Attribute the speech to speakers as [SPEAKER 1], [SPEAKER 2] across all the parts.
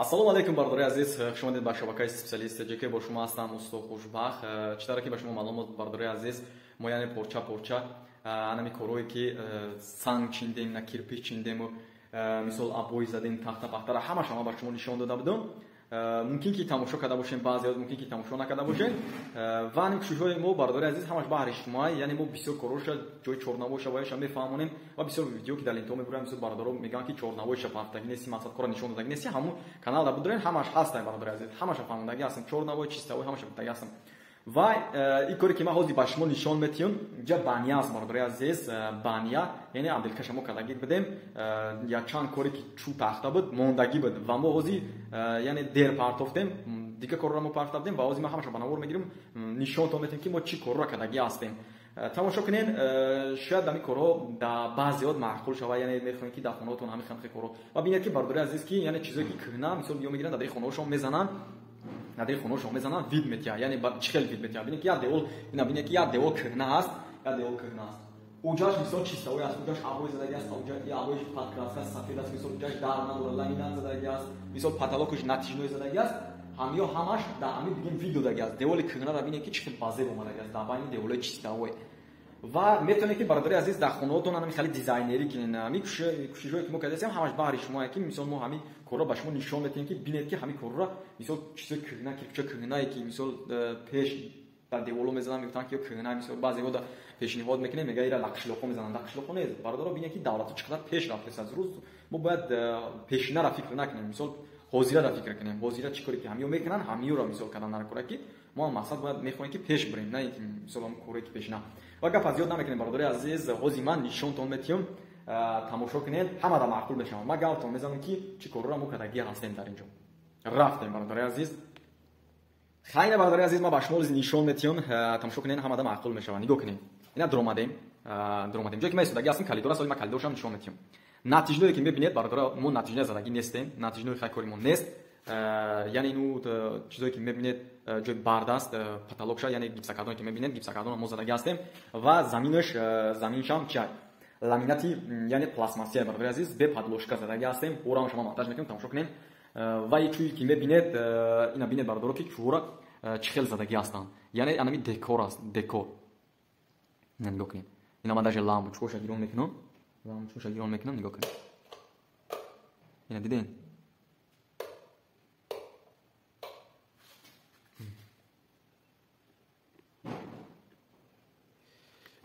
[SPEAKER 1] Ассалому алайкум, бародари азиз, хуш омадед ба шабакаи Специалист ТҶ. Бо шумо ҳастам устод Хушбахт. Чӣ тавре ки ба шумо маълум буд, бародари азиз, мо яъне порча порча анами корҳое ки санг чиндем, на кирпич чиндему, мисол обои задем, тахта пахтара ҳамаша ма ба шумо нишон дода будам. Мумкин ки тамошо карда бошем, баъзеҳо мумкин ки тамошо накарда бошем. Ва ҳамин кӯшишҳои мо, бародари азиз, ҳамаш баҳри шумо, яъне мо бисёр корҳоша ҷои чорнавоша ваяша мефаҳмонем ва бисёр видео ки дар лентаҳо мебурем, бисёр бародаро мегӯянд ки чорнавоиша пафтагӣ нести, мақсад кора нишон додагӣ нести. Ҳамун канал дар будурен ҳамаш ҳаст, бародари азиз, ҳамаша фаҳмондагӣ ҳастем, чорнавои, чистовой ҳамаша гуфтагӣ ҳастем. Ва ин коре ки ман ҳозир ба шумо нишон метиҳам, ҷа баня аст, бародари азиз, баня, яъне абдилкаша мо кардагӣ будем, якчанд коре ки чӯ тахта буд, мондагӣ буд ва мо ҳозир яъне дер партофтем, дигар корро мо партофтем ва ҳозир ман ҳамаша ба навор мегирам, нишонтон метиҳем ки мо чӣ корро кардагӣ ҳастем. Тамошо кунед, шояд ҳамин корҳо дар баъзеҳо маъқул шавад, яъне мехоҳем ки дар хонаҳотон ҳамин хел корҳо ва бинед ки, бародари азиз, ки яъне чизое ки кӯҳна, мисол ё мегиранд дар хонаҳошон мезананд, дар хонаҳошон мезананд, вид метиҳад, яъне чӣ хел вид метиҳад. Бинед ки як девол, ина бинед ки як девол кӯҳна аст, як девол кӯҳна аст, уҷаш мисол чистовой аст, уҷаш обои задагӣ аст, уҷа обои подкраска сафед аст, мисол уҷаш дар надорад, ламинат задагӣ аст, мисол потолокаш натяжной задагӣ аст. Ҳамиё ҳамаш дар ҳамин бигем вид додагӣ аст. Деволи кӯҳнаро бинед ки чӣ хел базеб омадагӣ аст дар байни деволои чистовой. Ва метавонед ки, бародари азиз, дар хонаҳотон ҳамин хеле дизайнерӣ кунед. Ҳамин кӯшишҳое ки мо кардаем ҳамаш баҳри шумо, ки мисол мо ҳамин корро ба шумо нишон метиҳем ки бинед ки ҳамин корро, мисол чизои кӯҳна, кирпичои кӯҳнае ки мисол пеш дар деволо мезананд, мегуфтанд ки ё кӯҳна, мисол баъзеҳо пешниҳод мекунем, мега ира лақшлоқҳо мезананд. Лақшлоқҳо нест, бародаро, бинед ки давлатҳо чӣ қадар пеш рафтааст. Рӯз мо бояд пешинаро фикр накунем, мисол ҳозираро фикр кунем. Ҳозира чӣ коре ки ҳамиё мекунанд, ҳамиёро мисол кардан дар кора ки мо ҳам мақсад бояд мехоҳем ки пеш бирем, на ин ки мисол ҳам коре ки пешина. Ва гап аз ёд намекунем, бародари азиз, ҳозир ман нишонтон метиҳам, тамошо кунед, ҳамада маъқул мешавад. Ман гаптон мезанам ки чӣ корро мо кардагӣ ҳастем дар инҷо. Рафтем, бародари азиз. Хайна, бародари азиз, ман ба шумо нишон метиҳам, тамошо кунед, ҳамада маъқул мешавад. Нигоҳ кунед, ина дуромадем, дуромадем. Ҷое ки ман истодагӣ ҳастам, калидор аст, ҳозир ман калидоршам нишон метиҳам. Натиҷное ки мебинед, бародаро, мо натиҷное задагӣ нестем, натиҷнои хай кори мо нест. Яъне ину чизое ки мебинед, ҷои бард аст, потолокша, яъне гипсокартоне ки мебинед, гипсокартон мо задагӣ ҳастем ва заминаш, заминшам чи ламинати, яъне пластмассия, бародари азиз, бе подложка задагӣ ҳастем. Ӯро шумо монтаж мекунем, тамошо кунед. Ва чӯе ки мебинед, ина бинед, бародаро, ки чӯра чӣ хел задагӣ ҳастанд, яъне анами декор аст, декор. Ина нигоҳ кунед, ина ман даже лампочкоша гирон мекунам, лампочкоша гирон мекунам, нигоҳ кунед, ина дидед.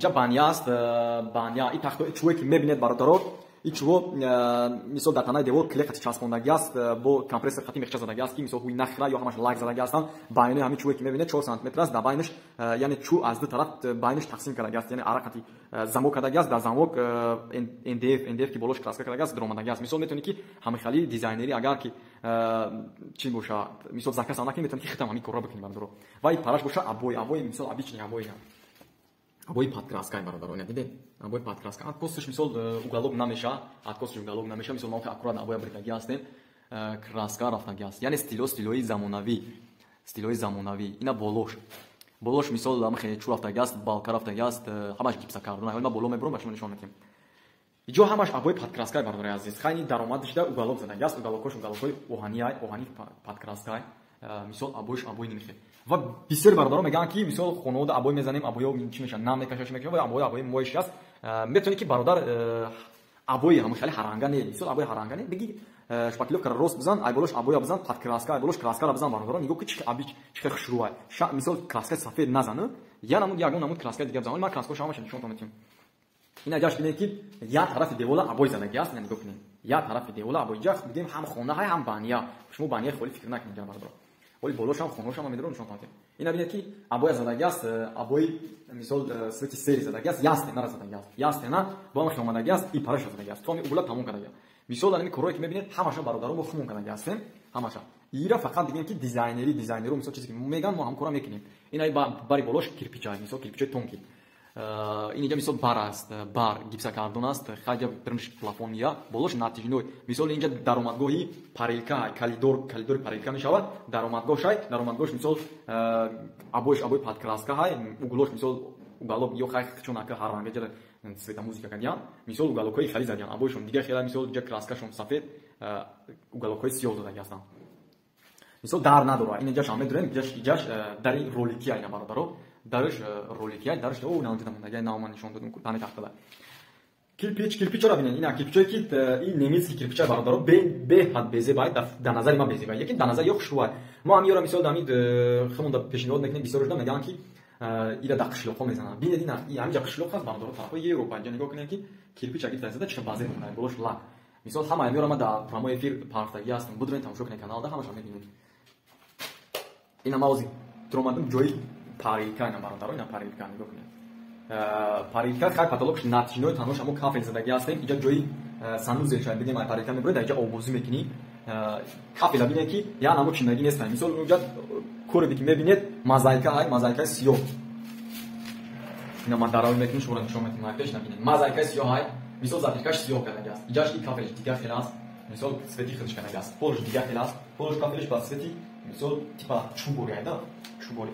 [SPEAKER 1] Ҷа баня аст, баня. И тахто чӯе ки мебинед, бародаро, и чӯо мисол дар танаи девор клей қати часпондагӣ аст, бо компрессор қати мехча задагӣ аст ки мисол ҳуи нахра ё ҳамаш лак задагӣ ҳастанд. Байни ҳамин чӯе ки мебинед 4 сантиметр аст, дар байнаш яъне чӯ аз ду тараф байнаш тақсим кардагӣ аст, яъне ара қати замок кардагӣ аст, дар замок НДФ, НДФ ки болош краска кардагӣ аст, даромадагӣ аст. Мисол метавонед ки ҳамин дизайнерӣ, агар ки чӣ боша, мисол заказ накунед, метавонед ки худам ҳамин корро бикунед, бародаро. Ва и параш боша обои, обои мисол обычный обои, обои подкраска, бародаро, ина дидед, обои подкраска. Откосш мисол уголок намеша, откосш уголок намеша, мисол мо аккуратно обоя бридагӣ ҳастем, краска рафтагӣ аст, яъне стило, стилои замонавӣ, стилои замонавӣ. Ина болош, болош мисол ҳама чӯ рафтагӣ аст, балка рафтагӣ аст, ҳамаш гипсокартон. Ҳоло ман боло мебурам, ба шумо нишон медиҳам. Иҷо ҳамаш обои подкраска, бародари азиз. Хайни даромадаш да уголок задагӣ аст, уголокош уголокҳои оҳанӣ, оҳани подкраска, мисол обоиш обои намехел. Ва бисёр бародаро мегӯянд ки мисол хонаода обои мезанем, обоё чӣ мешавад, нам мекашад, чӣ мекашад, ва обои обои моиш аст. Метавонед ки, бародар, обои ҳамон хеле ҳаранга не, мисол обои ҳаранга не, бигӣ шпаклёвкаро рост бизан, айболош обоя бизан, подкраска, айболош краскаро бизан, бародаро, нигоҳ ки чӣ хел хушрӯай. Мисол краскаи сафед назану, я намуд ягон намуд краскаи дига бизан. Ман краскаҳош ҳамаша нишонтон метиҳам. Ина ҷаш бинед ки як тарафи девола обои задагӣ аст, ина нигоҳ кунед. Як тарафи девола обои, ҷа бигем ҳам хона ҳай, ҳам баня. Шумо баняи холӣ фикр накунед, бародаро. Оли болошам, хоношам медорам нишон тонтем. Ина бинед ки обоя задагӣ аст, обои мисол цвети серый задагӣ аст, як стенара задагӣ аст. Як стена бо ҳам хиомадагӣ аст, и параша задагӣ аст. То ҳамин угла тамом кардагӣ. Мисол дар ҳамин корҳое ки мебинед, ҳамаша, бародаро, мо хумон кардагӣ ҳастем, ҳамаша. Ира фақат бигем ки дизайнерӣ, дизайнеро мисол чизе ки меган, мо ҳам кора мекунем. Ина бари болош кирпича, мисол кирпичои тонкий. Ин инҷа мисол бар аст, бар гипсокартон аст, хайҷа дарунаш плафония, болош натяжной. Мисол инҷа даромадгоҳи парилка, калидор, калидори парилка мешавад, даромадгоҳ шай, даромадгоҳш мисол обоиш обои подкраска ҳай, углош мисол уголок ё хай чун ака ҳар ранга ҷара цветомузыка кардиян, мисол уголокҳои хали задиян, обоишон дига хела, мисол ҷа краскашон сафед, уголокҳои сиёҳ додагӣ ҳастанд. Мисол дар надора. Ин ҷаш ҳам медурем, ҷаш дари ролики айна бародаро. Дарш ролики ай, дарш о наонҷа дамондаги нав ман нишон додум тани тахтада. Кирпич, кирпичро бинед. Ина кирпичое ки ин немецкий кирпича бародаро беҳад безебай, дар назари ман безебай. Лекин дар назари ё хушрӯай. Мо ҳам ёра мисол дамид хемонда пешниҳод мекунем, бисёр шуда мегӯянд ки ира дар қишлоқҳо мезананд. Бинед ина ҳаминҷа қишлоқ ҳаст бародаро, тарафҳои Европа. Инҷа нигоҳ кунед ки кирпич агар тайзада чӣ базе мекунад, болош лак. Мисол ҳама ёра ман дар прямой эфир парфтагӣ ҳастам. Будурен тамошо кунед каналда, ҳамаша мебинед. Ина ма ҳозир туромадам ҷои парилка ина бародаро, ина парилка нигоҳ кунед. Парилка хай потолокш натиҷинои танош ҳамо кафел задагӣ ҳастем. Инҷа ҷои санузел шояд бигем, ай парилка мебуред, дар инҷа обозӣ мекунӣ. Кафела бинед ки яън ҳамо чиндагӣ нестан. Мисол унҷа кореде ки мебинед мозаика ҳай, мозаикаи сиёҳ. Ина ман даравӣ мекунем, шуморо нишон медиҳам, ай пеш набинед. Мозаикаи сиёҳ ҳай, мисол затиркаш сиёҳ кардагӣ аст. Инҷаш и кафелш дигар хел аст. Мисол цвети хелш кардагӣ аст. Полш дигар хел аст. Полш кафелш ба цвети мисол типа чӯбори айда, чӯбори.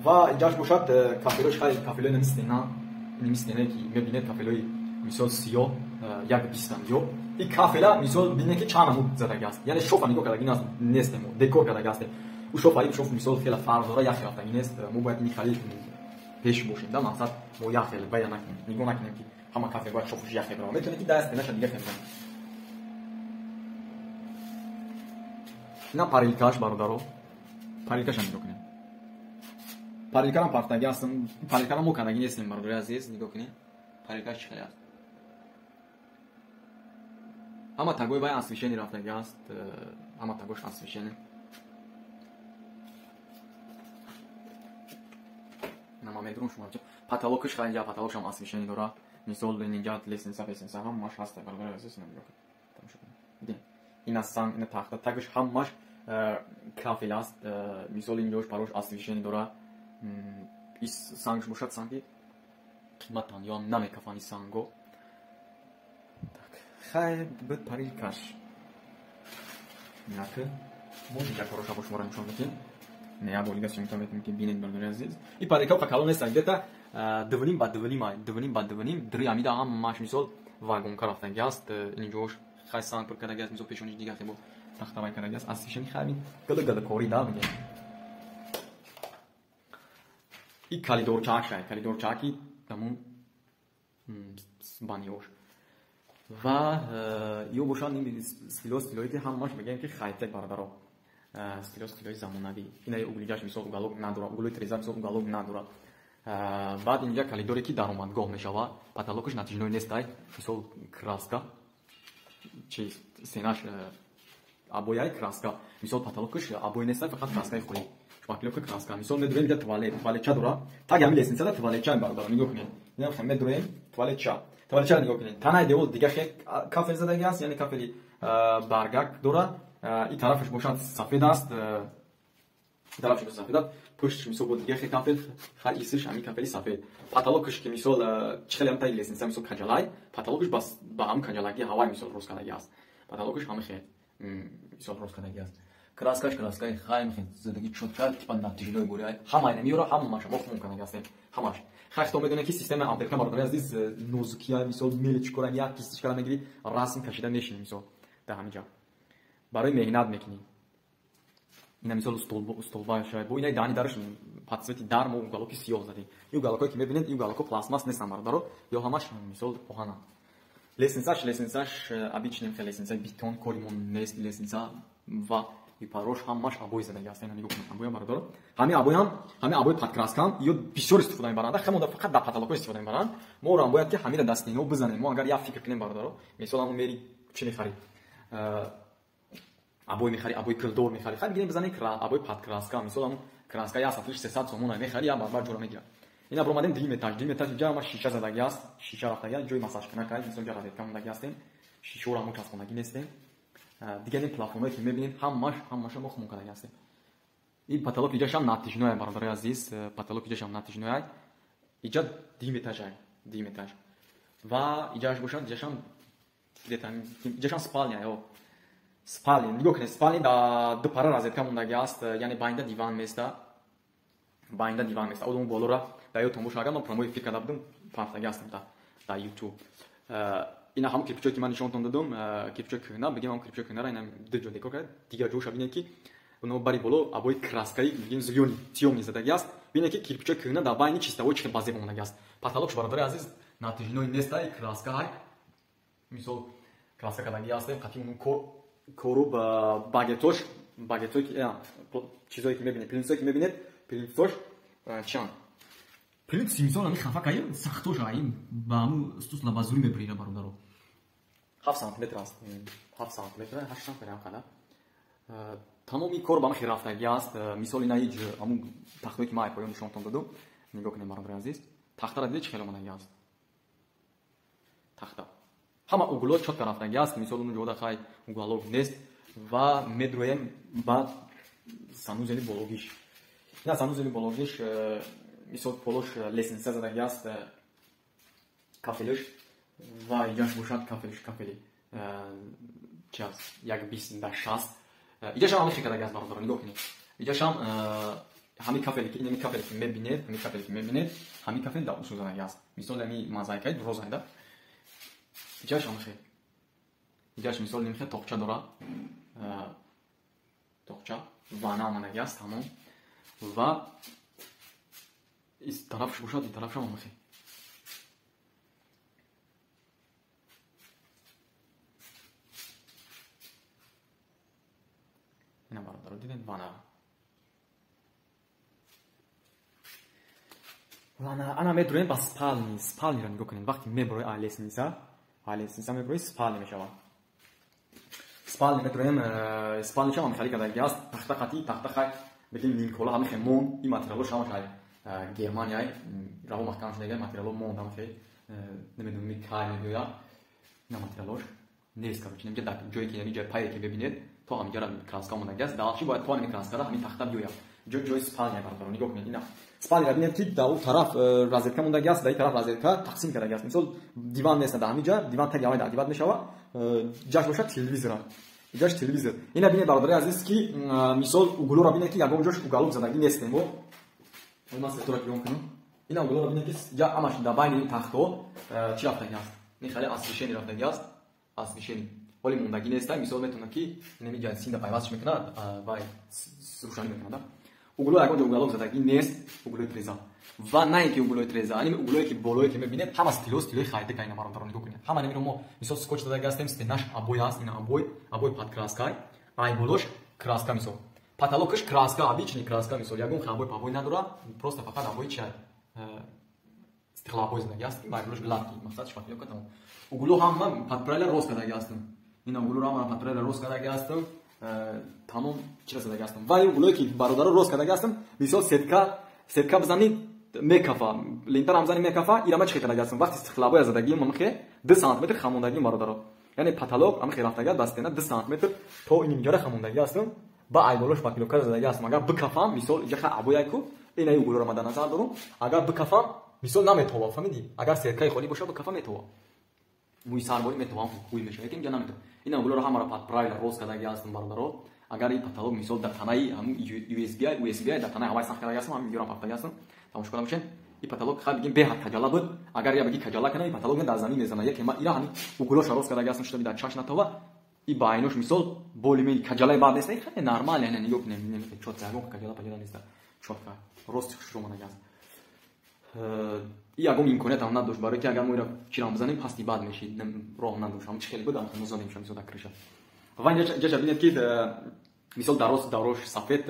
[SPEAKER 1] Ва инҷаш бошад кафелош хай кафелои нами стена, нами стенае ки мебинед кафелои мисол сиёҳ як бистам ё. И кафела мисол бинед ки чанд намуд задагӣ аст. Яъне шофа нигоҳ кардагӣ нестем, декор кардагӣ ҳастем. У шофа и шоф мисол хеле фарқ дора, як хел рафтагӣ нест. Мо бояд ини хали пеш бошем, да мақсад мо як хел бая накунем. Нигоҳ накунем ки ҳама кафел бояд шофаш як хел бирава. Метавонед ки дар стенаша дигар хел бизанед. Ина парилкаш бародаро. Парилкаша нигоҳ кунед. Парилкарам партагӣ ҳастам. Парилкарам мо кардагӣ нестем бародари азиз, нигоҳ кунед. Парилкаш чӣ хеле аст. Ҳама тагои вай освещение рафтагӣ аст. Ҳама тагош освещение. Ина ман медурам шумо потолокш хай инҷа потолокшам освещение дора. Мисол инҷа лестница, лестница ҳамаш ҳаст бародари азиз, ина нигоҳ кунед. Тамошо кунед. Бинед. Ина санг, ина тахта, тагаш ҳамаш кафел аст. Мисол инҷош парош освещение дора. Ис сангш бошад санги қиматан ё намекафани санго. Так, хай буд парилкаш. Наки мо дигар короша бо шуморо нишон медиҳем. Не, я бо дига съёмка метавонем ки бинед бародари азиз. И парилка калон нест, где-то 2.5 ба 2.5 ай, 2.5 ба 2.5, дри амида ҳамаш мисол вагонка рафтагӣ аст. Инҷош хай санг пур кардагӣ аст, мисол пешониш дигар хебо тахтавай кардагӣ аст. Освещение хай гала гала кори да мегем. И калидорчаак шай, калидорчааки тамом баниёш. Ва ё бошанд ин стило, стилое ки ҳамаш мегӯем ки хайтек бародаро. Стило, стилои замонавӣ. Ина углиҷаш мисол уголок надора, углои треза мисол уголок надора. Баъд инҷа калидоре ки даромадгоҳ мешава, потолокаш натиҷинои нестай, мисол краска, чи стенаш обояй краска, мисол потолокаш обои нестай, фақат краскаи хурӣ. Шпаклёвка краска. Мисол медурем инҷа туалет, туалетча дора. Таги ҳамин лестницада туалетча бародаро нигоҳ кунед. Ина хем медурем туалетча. Туалетчаро нигоҳ кунед. Танаи девол дига хел кафел задагӣ аст, яъне кафели баргак дора. И тарафаш бошад сафед аст. Тарафаш бошад сафед аст. Пушташ мисол бо дига хел кафел, хай исиш ҳамин кафели сафед. Потолокаш ки мисол чӣ хеле ҳам таги лестница мисол каҷалай, потолокаш ба ҳам каҷалаги ҳавай мисол рост кардагӣ аст. Потолокаш ҳамин хел мисол рост кардагӣ аст. Краскаш краскаи хай мехед задагӣ чотка типа натиҷинои буряй. Ҳамаи намиёра ҳамаша мо хумон кардагӣ ҳастем. Ҳамаш. Хай хито медонед ки системаи амперка бародари азиз нозукия мисол мелечкора як кистичкара мегирӣ расм кашида мешинӣ мисол дар ҳамин ҷо. Барои меҳнат мекунӣ. Ина мисол столба шояд бо инаи даҳани дараш под цвети дар мо уголоки сиёҳ задем. И уголокое ки мебинед, и уголоко пластмасс нестанд бародаро, ё ҳамаш мисол оҳананд. Лестницаш, лестницаш обычный хел лестницаи бетон кори мо нест лестница ва и парош ҳамаш обои задагӣ аст. Ина нигоҳ кунед обоя бародаро. Ҳамин обоям, ҳамин обои под краскам ё бисёр истифода мебаранд. Ҳамон фақат дар потолокҳо истифода мебаранд. Мо ро бояд ки ҳамира дастино бизанем. Мо агар як фикр кунем бародаро, мисол ҳамон мери чӣ мехарӣ? Обои мехарӣ, обои килдор мехарӣ. Хай бигирем бизанем обои под краска. Мисол ҳамон краска як сатлиш 300 сомон мехарӣ, як баробар ҷора мегирад. Ина баромадем дуюм этаж. Дуюм этаж инҷа ҳама шиша задагӣ аст. Шиша рафтагӣ аст, ҷои массажхона кай, мисол ҷа розетка мондагӣ ҳастем. Шишаро ҳамо часпондагӣ нестем. Дигар ин плафоное ки мебинед, ҳамаш ҳамаша мо хумон кардагӣ ҳастем. Ин потолок иҷашам натиҷиное бародари азиз, потолок иҷашам натиҷиное. Иҷа дуюм этажай, дуюм этаж. Ва иҷаш бошад, иҷашам где-то иҷашам спальня, ё спальня. Нигоҳ кунед, спальня да ду пара розетка мондагӣ аст, яъне байнда диван места. Байнда диван места. Одам болора дар ёдтон бошад, агар ман прямой эфир карда будам, пафтагӣ ҳастам дар YouTube. Ина ҳамон кирпичое ки ман нишонтон додам, кирпичои кӯҳна, бигем ҳамон кирпичои кӯҳнаро ина ду ҷо декор кард. Дигар ҷоша бинед ки Но бари боло обои краскаи бигем зелёный тёмный задаги аст. Бинед ки кирпичои кӯҳна дар байни чистовой чӣ базеб омадаги аст. Потолокш бародари азиз натижинои нестай, краска ҳай. Мисол краска кардаги астем, қатъи ун кору багетош, багетое ки чизое ки мебинед, плинтусое ки мебинед, плинтусош чианд? Плинтуси мисол ами хафа кай сахтош ай ба ҳамун стусла ба зури мебирина бародаро. 7 сантиметр аст. 7 сантиметр, 8 сантиметр ҳам қадар. Тамоми кор ба ҳамин рафтагӣ аст. Мисол ина ҳеҷ ҳамун тахтое ки ман ай поён нишонтон додум, нигоҳ кунед бародари азиз. Тахтара дидед чӣ хел омадагӣ аст? Тахта. Ҳама угло чотка рафтагӣ аст. Мисол он ҷода хай уголок нест ва медроем ба санузели бологиш. Ина санузели бологиш мисол полош лестница задагӣ аст, кафелш ва иҷаш бошад кафелш кафели чи аст? 1.20 дар 60. Иҷашам ҳамин хел кардаги аст бародаро, нигоҳ кунед. Иҷашам ҳамин кафеле ки ин кафеле ки мебинед, ҳамин кафеле ки мебинед, ҳамин кафел дар усул задаги аст. Мисол ҳамин мозаикаи роза да. Иҷаш ҳамин хел. Иҷаш мисол ин хел тоқча дорад. Тоқча вана омадаги аст тамом. Ва из тарафш бошад, ин тарафшам ҳамин хел. Ина бародаро дидед вана. Вана ана медроем ба спални, спалниро нигоҳ кунед. Вақте меброи ай лестница, ай лестница меброи спални мешавад. Спални медроем, спални чам хали кардаги аст, тахта қатӣ, тахта хай, бигем нимкола ҳамин хел монд, ин материалош ҳамаш ай Германияй, раво маҳкам шудаги материало монд ҳамин хел, намедонам кай мебиёяд. Ина материалош нест, короче, инҷа дар ҷое ки ин ҷои пае ки мебинед, то ҳаминҷара краска омадаги аст. Дальше бояд то ҳамин краскара ҳамин тахта биёяд. Ҷои спалня бародаро нигоҳ кунед. Ина спалня бинед ки дар он тараф розетка мондаги аст, дар ин тараф розетка тақсим кардаги аст. Мисол диван нест дар ҳамин ҷа, диван таги ҳамаи дар диван мешавад. Ҷаш бошад телевизор. Ҷаш телевизор. Ина бинед бародари азиз ки мисол углоро бинед ки ягон ҷош уголок задагӣ нест. Мо ман сетора гирон кунам. Ина углоро бинед ки ҷа ҳамаш дар байни ин тахтҳо чӣ рафтаги аст? Ин хеле освещение рафтаги аст. Освещение. Ҳоли мондагӣ нест, мисол метавонад ки инами ҷа синда пайвастш мекунад ва рӯшанӣ мекунад. Угло ягон ҷо уголок задагӣ нест, углои треза. Ва на ин ки углои треза, ани углое ки болое ки мебинед, ҳама стило, стилои хайдика ина бародаро нигоҳ кунед. Ҳама инро мо мисол скотч задаги ҳастем, стенаш обой аст, ина обой, обой под краска, ай болош краска мисол. Потолокаш краска, обычный краска мисол, ягон обой побой надорад, просто фақат обои чай. Стеклообой задаги аст, ай болош гладкий, мақсад шпаклёвка тамом. Угло ҳама под правила рост кардаги ҳастем. Ина угло ҳама под правила рост кардаги ҳастем. Тамом чира задаги ҳастам. Ва ин углое ки бародаро рост кардаги ҳастам, мисол сетка, сетка бизанед мекафа, лентара ҳам бизанед мекафа, ира ма чӣ кардаги ҳастам? Вақти стеклообоя задагием ҳамихе 2 сантиметр хамондагием бародаро. Яъне потолок ҳамихе рафтаги аст, ба стена 2 сантиметр то ин инҷара хамондаги ҳастам. Ба айболош шпаклёвка задаги ҳастам. Агар бикафам, мисол инҷа ха обояй ку, ина ин углоро ман дар назар дорам. Агар бикафам, мисол наметова, фаҳмидӣ? Агар сеткаи холӣ боша бикафам метова. Мӯи сарборӣ метавам хӯй мешавад, лекин инҷа наметавам. Ина углоро ҳамаро под правила рост кардаги ҳастам бародаро. Агар ин потолок мисол дар танаи ҳамун USB, USB дар танаи ҳаваи сахт кардаги ҳастам, ҳамин видеоро пафтаги ҳастам. Тамошо карда бошед. Ин потолок хай бигем беҳад каҷала буд. Агар я бигӣ каҷала кунам, ин потолок дар замин мезанад. Яке ма ира ҳамин углоша рост кардаги ҳастам, шута дар чашм натова. Ин ба айнош мисол болимени каҷалаи бад нест, хеле нормал, яъне нигоҳ кунем, бинем чотка, ягон каҷала паҷала нест, чотка рост хушрӯ омадаги аст. И ягон имконият ҳам надошт, барои ки агар мо ира чирам бизанем, пасти бад мешид, роҳ надошт. Ҳам чӣ хеле буд, ҳам музанем шам мисол дар крыша. Ва инҷа бинед ки мисол дароз дарош сафед,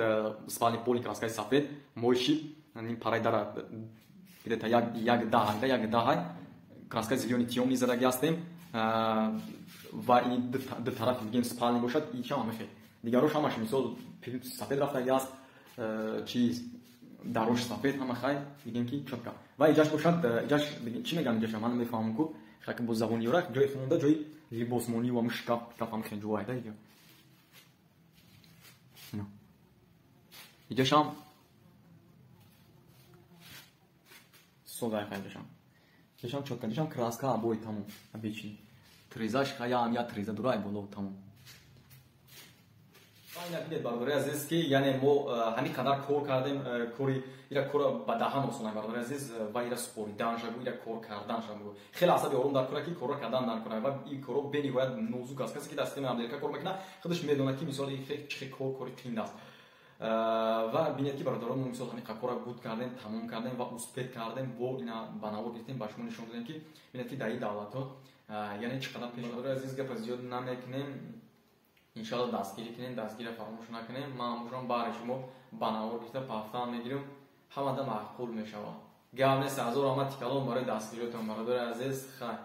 [SPEAKER 1] спални поли краскаи сафед, мойши, ин параи дара где-то як даҳай, як даҳай, краскаи зелёный тёмный задаги ҳастем. Ва ин ду тарафи бигем спални бошад, ин чам ҳамихе. Дигарош ҳамаш мисол сафед рафтаги аст, чиз дарош сафед ҳама хай бигем ки чотка. Ва иҷаш бошад, иҷаш чӣ мегӯям иҷаша ман намефаҳмам ку, хаки бо забони ёра ҷои хонда, ҷои либосмонӣ ва шкаф, шкаф ҳам хел ҷой да иҷа. Иҷашам сода хай иҷашам. Иҷашам чотка, иҷашам краска обои тамом, обычный. Трезаш хаям я треза дурай боло тамом. Ина бинед бародари азиз ки яъне мо ҳамин қадар кор кардем, кори ира кора ба даҳан осонай бародари азиз, ва ира супоридан шабу, ира кор кардан шабу. Хеле асаби ором дар кора ки корро кардан дар кора ва ин коро бениҳоят нозук аст. Касе ки дар системаи Америка кор мекунад, худаш медонад ки мисол ин чӣ кор кори қиин аст. Ва бинед, ки бародарон, мо мисол ҳамин кора буд кардем, тамом кардем ва успеть кардем, бо ина ба навор гирифтем, ба шумо нишон додем, ки бинед, ки дар ин давлатҳо яъне чӣ қадар пеш. Бародари азиз, гапа зиёд намекунем. Иншалло, дастгирӣ кунем, дастгирия фаромӯш накунем. Ман ҳамушон баҳри шумо ба навор гирифта пафтан мегирам, ҳамада маъқул мешавад, гап нест. Ҳазор раҳмати калом барои дастгириётон, бародари азиз. Хай.